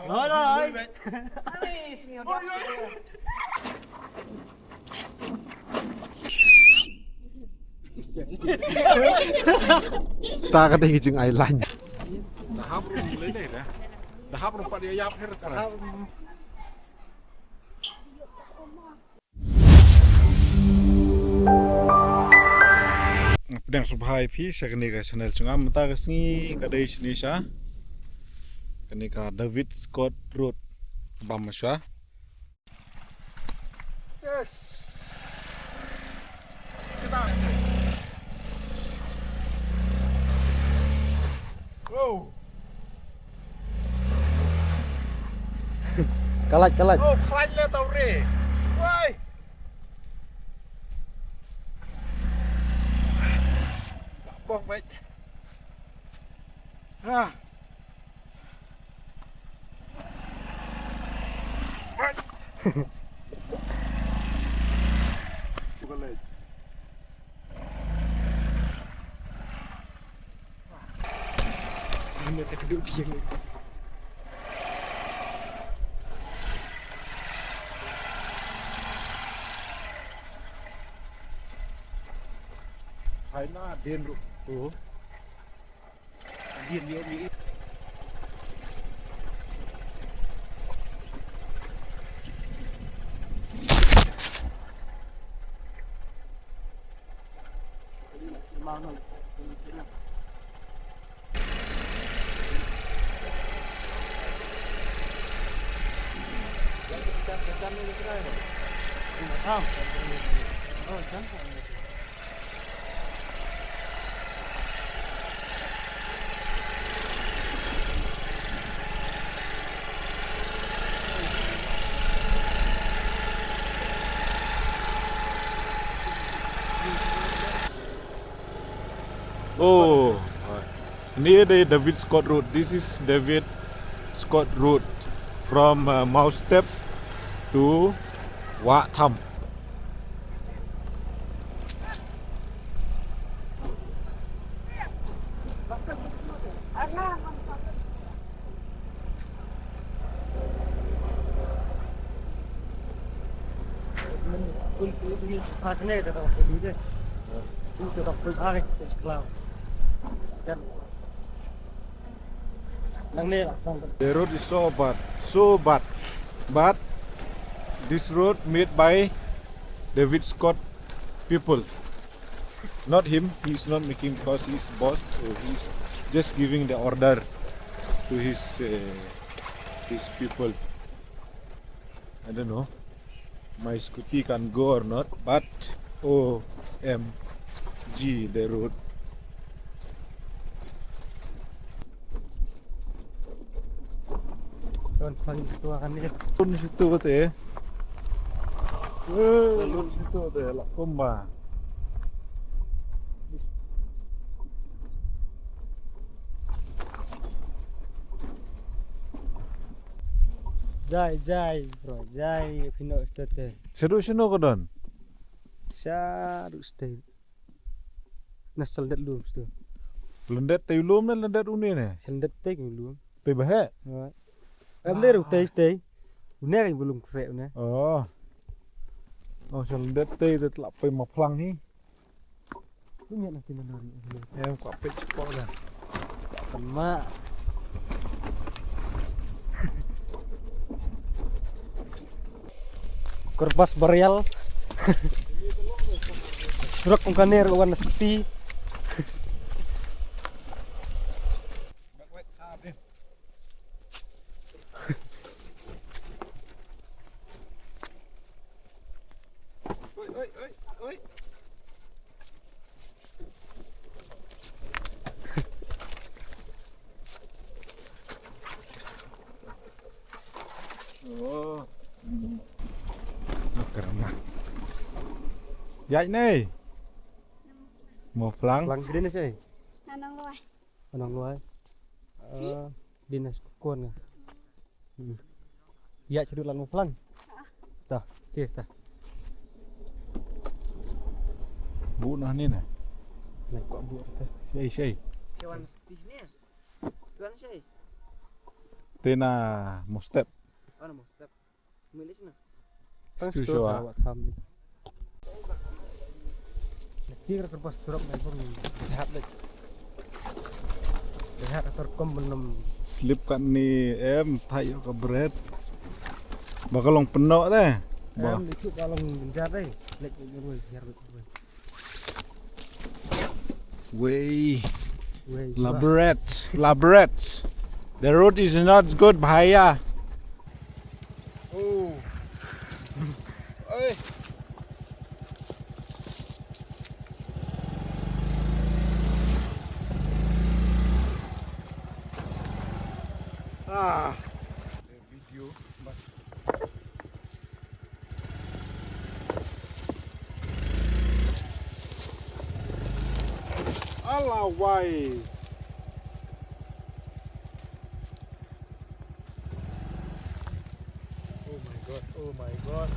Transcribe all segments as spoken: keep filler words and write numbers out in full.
Rồi, rồi. Ta ka dei ka jingai lain. Da hap rum lei lei da. Da hap rum pat ïa ïap her ka. Pdiang sngewbha ïa phi sha kane ka channel jong nga. Mynta ka sngi ka dei shane sha kane ka David Scott Road. Bam ma sha. Yes. Wow. Kalat, kalat. Oh, kalat le tau re. Wai. Bong baik. Ah. Hai na den ruh tu. Oh, near the David Scott Road. This is David Scott Road from uh, Mawstep to Wah Tham. The road is so bad, so bad. But this road made by David Scott people. Not him, he's not making because he's boss, so he's just giving the order to his uh, his people. I don't know. My scooty can go or not, but O M G, the road. Don pan itu akan ni. Pun situ te. Eh, pun situ te lah kumba. Jai, jai, bro, jai, pino situ te. Shaduh shano ka don? Shaduh state. National det lum situ. Lendet te lum ne lendet une ne? Lendet te lum. Te bahe? Em le ru te te. Une kan belum kre une. Oh. Oh, sel det te te tlap pe ma plang hi. Ini nanti menari. Em kwa pe ko da. Sama. Kerbas barial. Surak kong kaner wan sakti. Oh. Ïaid ne. Mo plang. Plang green ne sei. Nanang loi. Nanang loi. Eh, din ne kon ne. Hmm. Ïa, chedu lan mo plang. Ta, okay, ta. Bu noh ni na. Na ko bu ta. Sei, sei. Sewan stis ni. Tuan sei. Te na Mawstep. Ano Mawstep? Milis na. Tang shu shu shu ah. Wa tham. Tir ka pas surok na pun. Hap dek. Hap atur kom benam. Slip kat ni em, tayo ka bret. Ba ka long pynnoh te. Ba. Em itu ka long benjar te. Lek lek lek lek. Wei. Wei. Labret. Labret. The road is not good, bhaiya. Oh. Oi. Ah. Video. Ala wai. Oh my God, oh my God.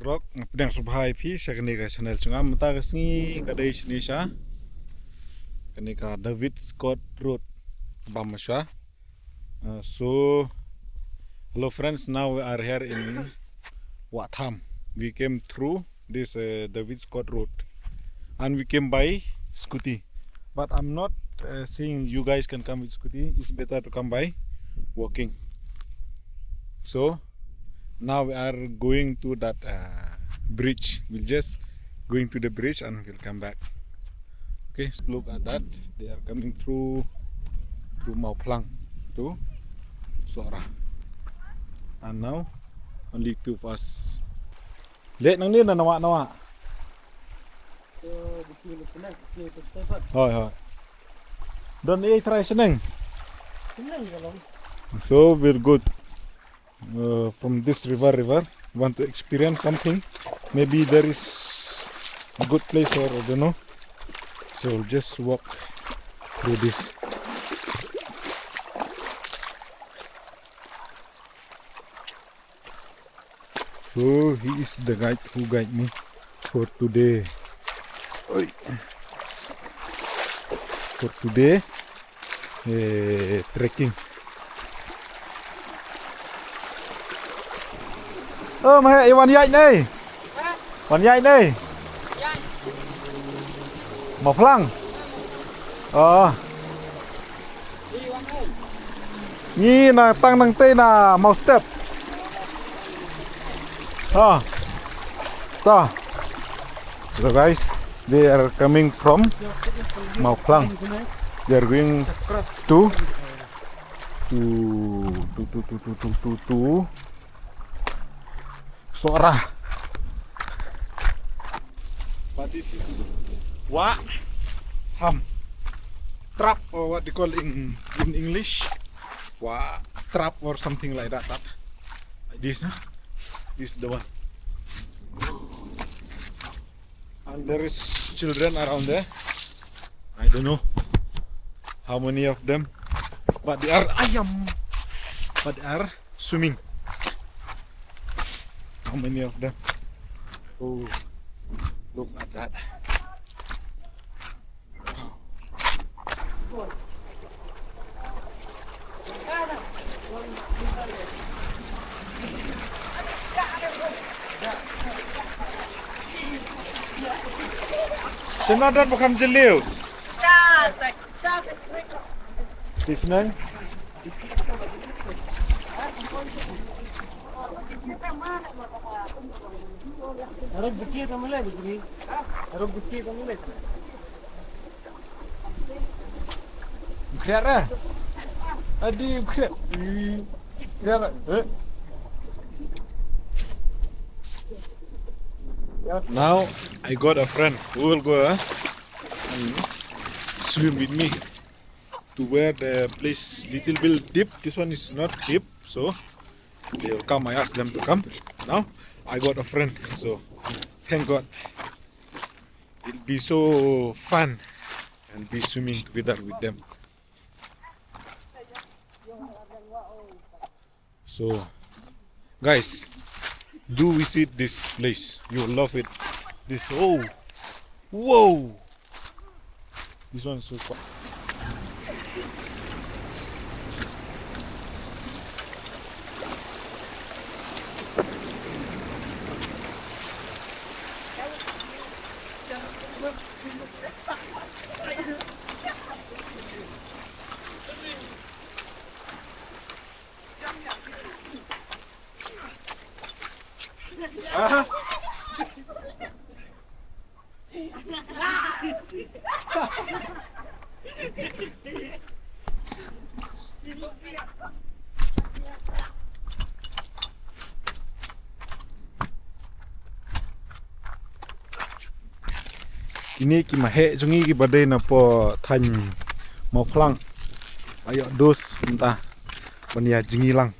Rok, nga pdiang sngewbha ïa phi sha kane ka channel jong nga. Mynta ka sngi ka dei shane sha kane ka David Scott Road, Bamashwa. Uh, so, hello friends, now we are here in Wahtham. We came through this uh, David Scott Road, and we came by scooty. But I'm not uh, saying you guys can come with scooty. It's better to come by walking. So now we are going to that uh, bridge. We'll just going to the bridge and we'll come back. Okay, so look at that. They are coming through through Mawphlang to Sohra. And now only two of us. Leh nangne na Nawah Nawah. Hoi hoi. Don ei try shaneng. So we're good. Uh, from this river, river, want to experience something. Maybe there is a good place or I don't know. So we'll just walk through this. So he is the guide who guide me for today. Oi. For today eh, trekking. Oh, ma i wan ïaid nei. Wan ïaid nei. Mawphlang. Oh. Ngi na tang nangtei na Mawstep. Ha. Ta. So guys, they are coming from Mawphlang. They are going to to to to to to to to Sohra. But this is Wah Ham Trap, or what they call in in English, Wah Trap or something like that. That like this, huh? This is the one. And there is children around there. I don't know how many of them, but they are ayam. But they are swimming. How many of them? Oh, look at that. Shanadon bakam jeliu. Tisnang. Arok bukit amule bukit. Arok bukit amule. Bukit ah. Adi bukit. Bukit ah. Eh. Now I got a friend who will go uh, and swim with me to where the place little bit deep. This one is not deep, so they will come. I ask them to come. Now I got a friend, so thank God. It'll be so fun and be swimming together with them. So, guys, do visit this place. You will love it. This, oh, whoa! This one is so quiet. Kine ki maheh jong ngi kiba dei na poh thaiñ Mawphlang. Ïoh dos mynta ban ïa jngi lang.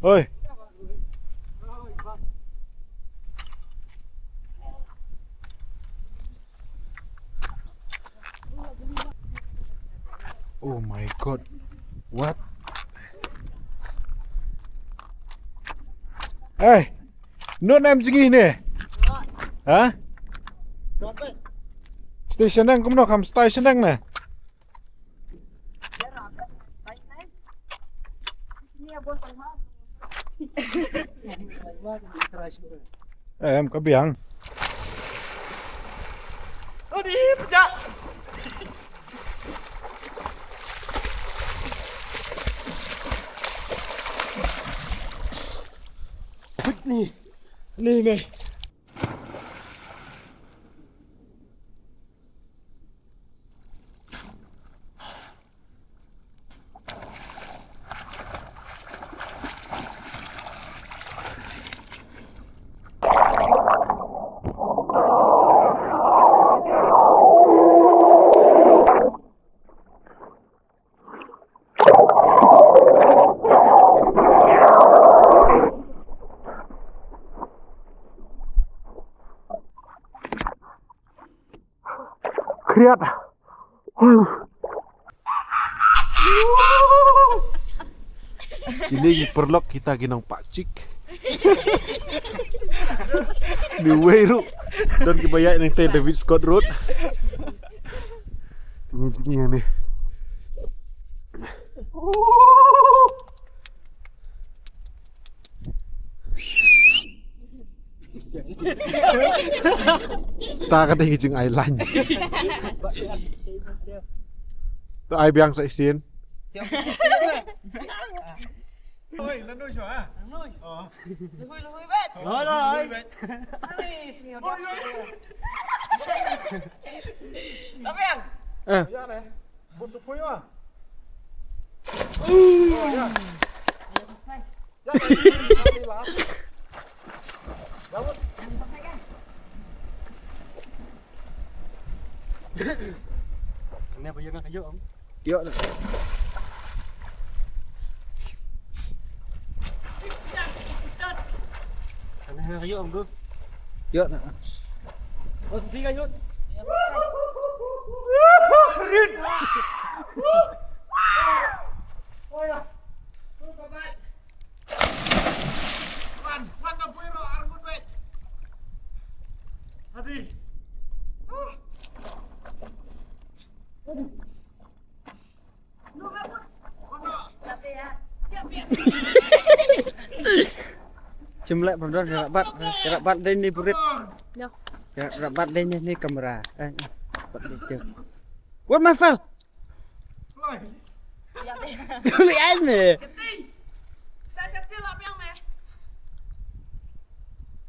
Oi. Oh my God. What? Hey. Nud em jngi ne? Ha? Station nang kumno, kam station nang ne? Em ka biang. Ni, ni me. Kriat. Kine ki paralok kita ki nongpachik. Ni wei ruh. Don kiba ïaid nangta David Scott Road. Ni jngi ni. Ta ka dei ka jingai lain. To ai biang sa shisien. Oi, la nui shuwa, ha? Nui. Oh. Lui, lui, bet. Lui, lui. Lui, bet. Lui, senior. Oi, oi. La biang. Eh. Ya, ne. Bot sa poi, ah. Uh. Oh, ya. Ya, ya, ya, ya, ya. Ya, bot. Kane ba ïa nga ka ïoh, ong. Ïoh na. Kane ha ka ïoh, ong, Gus. Ïoh na. Oh, sepi ka ïoh. Rin. Oh, ya. Wan, wan da poi ro, arngut wei. Adi. Chim leh perdon, rak bat, rak bat dei ni burit. Rak bat dei ni, ni kamera. Eh, bat dei tu. What my file? Kuli ai me.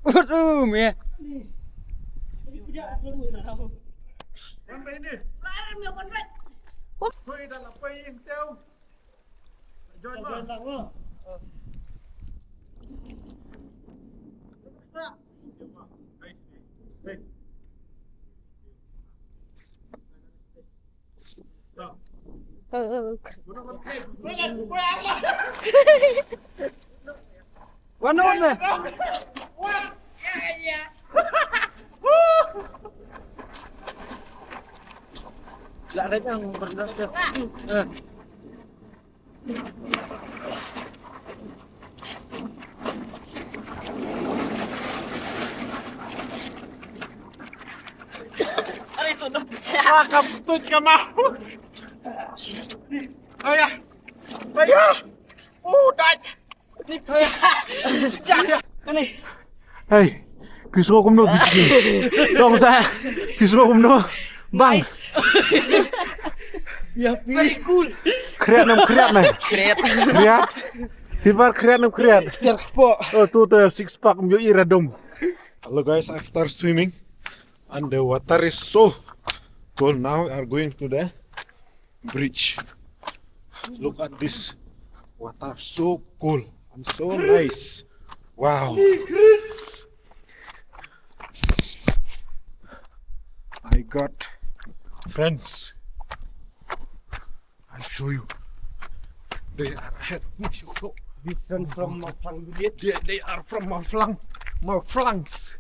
What room me? Wan, wan, wan. Lah, red yang berdas ya. Eh. Wah, ka putut ka mau. Ayah. Ayah. Oh, dai. Hey, phi sngew kumno, phi sngew? Dong sa, phi sngew kumno? Bang. Ya, very cool. Khriat nam khriat na. Khriat. Khriat. Phi par khriat nam khriat. Ter kpo. Oh, tu tu six pack, ym ïohi radom. Hello guys, after swimming and the water is so cold, now we are going to the bridge. Look at this water, so cool and so nice. Wow. I got friends. I'll show you. They are ahead. This friend from Mawphlang village. They, they are from Mawphlang. Mawphlangs.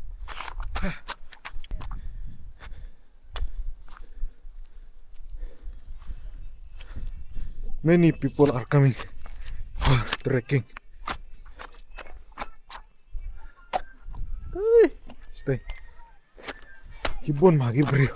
Many people are coming for trekking. Hey, stay. Ki bun ma ki briew.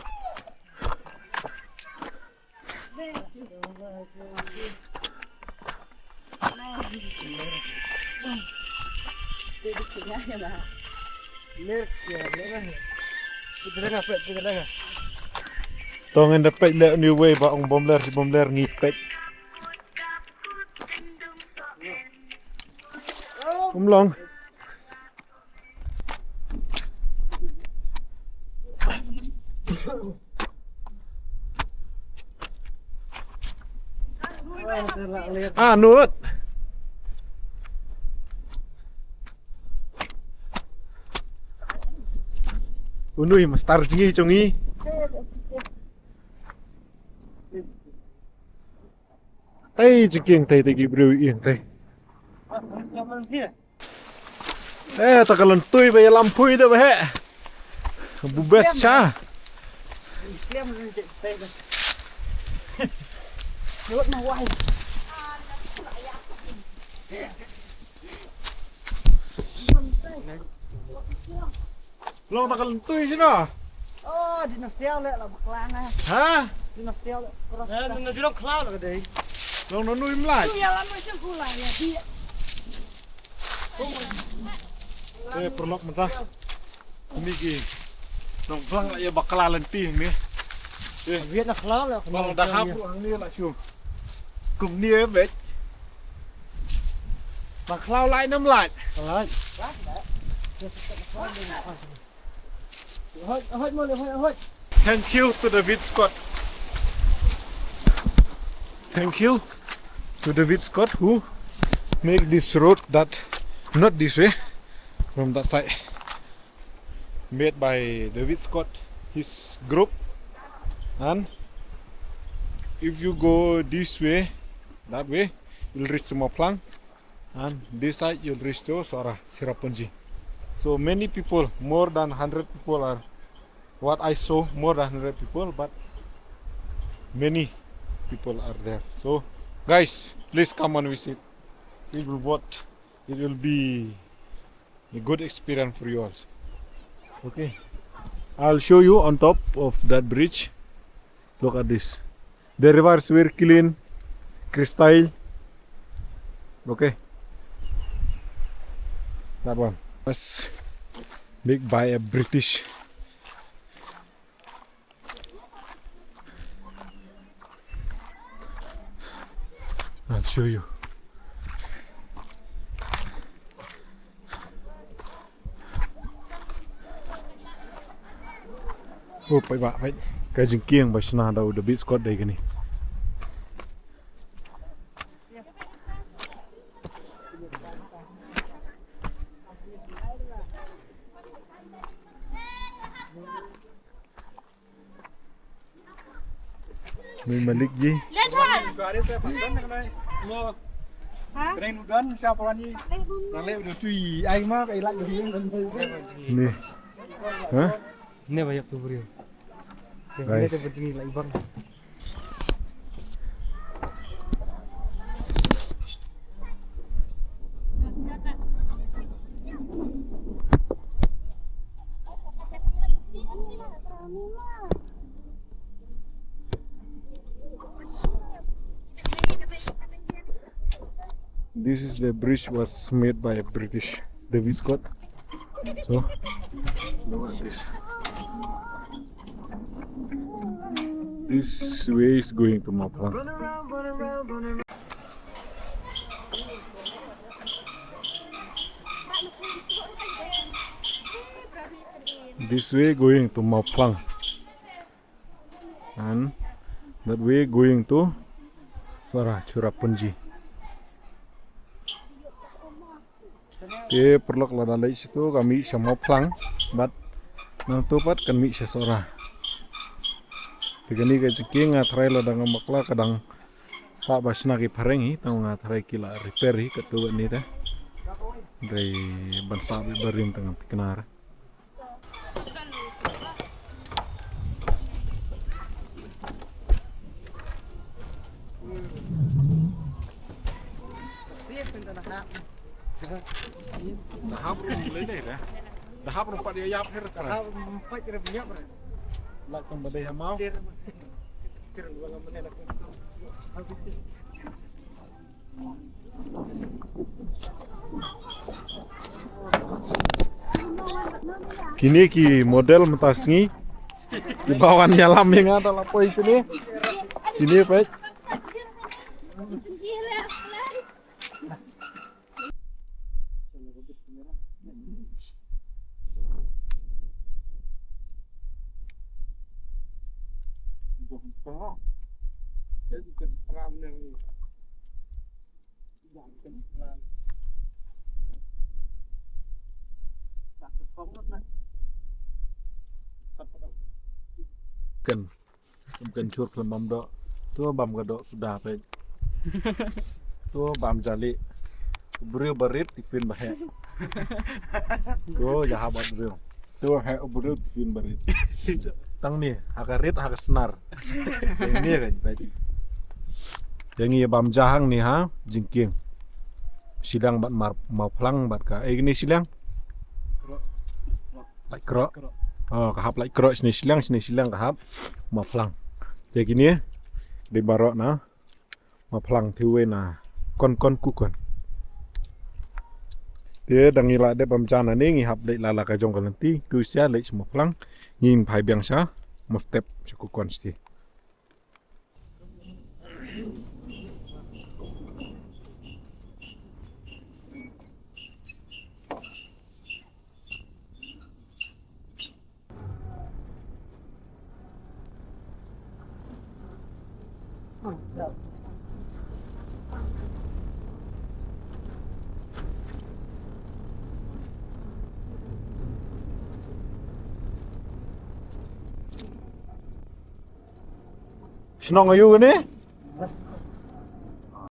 To ngin da peit leh uni uwei ba ong bym ler, bym ler ngi peit. Um long. Ah, nut. Unui master jngi jngi. Tei jingkieng tei tei ki briew ïing tei. Eh, ta ka lynti ba ïalam pui da ba he. Bu best cha. Long ta ka lynti sino. Oh, dinosaur le la baklang eh. Ha? Dinosaur le cross. Eh, na jurong khlaw le dei. Long no nui mlai. Tu ya la no sing kula ya di. Eh, perlok menta. Ni ki. Nong blang la ya bakla lynti ni. Eh. Viet na khlaw le. Bang da hap ni la shu. Kum ni eh bet. Ba khlaw lai nam lai. Lai. Hoi, hoi, mo le, hoi, hoi. Thank you to David Scott. Thank you to David Scott who make this road that, not this way, from that side. Made by David Scott, his group. And if you go this way, that way, you'll reach to Mawphlang. And this side you'll reach to Sohra, Cherrapunji. So many people, more than hundred people are, what I saw, more than hundred people, but many people are there. So guys, please come and visit. It will what? It will be a good experience for you also. Okay. I'll show you on top of that bridge. Look at this. The river is very clean, crystal. Okay. That one was made by a British. I'll show you. Oh, peit ba, peit. Ka jingkieng ba shna da u David Scott dei kane. Mei malik ji. Kane nu don siapa ni? Nang leh udah tui ai ma kai lak dari ni. Ni. Hah? Ni banyak tu beri. Guys. This is the bridge was made by British, David Scott. So, look at this. This way is going to Mawphlang. This way going to Mawphlang. And that way going to Sohra, Cherrapunji. Te paralok, lada leit shatu ka mih sha Mawphlang, bad nangtu pat kan mih sha Sohra. Te kane ka jingkieng nga tharai lada ngam bakla ka dang sah ba shna ki phareng hi, tang nga tharai ki la repair hi katto katne te. Dei ban sah beit barim tang thikna. Da hap ruh lei lei re. Da hap ruh pat ïa ïap her tara. Da hap ruh pat ïa ïap re. Lak tang ba dei ha maw. Ter. Ter ba ngam lei lak tang. Kine ki model mynta sngi. Kiba wan ïalam ïa nga da la poi shane. Kine peit. Kan. Kan chur khlem bam doh. Tu bam ka doh suda peit. Tu bam jali. Briew barit tiffin ba heh. Tu ïa ha bad briew. Tu heh briew tiffin barit. Tang ni ha ka rit ha ka snar. Tang ni kan peit. Ïa ngi bam ja hang ni ha jingkieng. Shiliang bad mar, Mawphlang bad ka. Eh, ni shiliang. Laitkroh. Oh, ka hap Laitkroh, shane shiliang, shane shiliang ka hap Mawphlang. Te kine dei baroh na Mawphlang, te wei na Kon Kon Kukon. Te dang ngi la dep bam ja na ne ngi hap leit la la ka jong ka lynti, tu sha leit sha Mawphlang, ngin phai biang sha Mawstep sha Kukon sha te. Shnong aïu kane?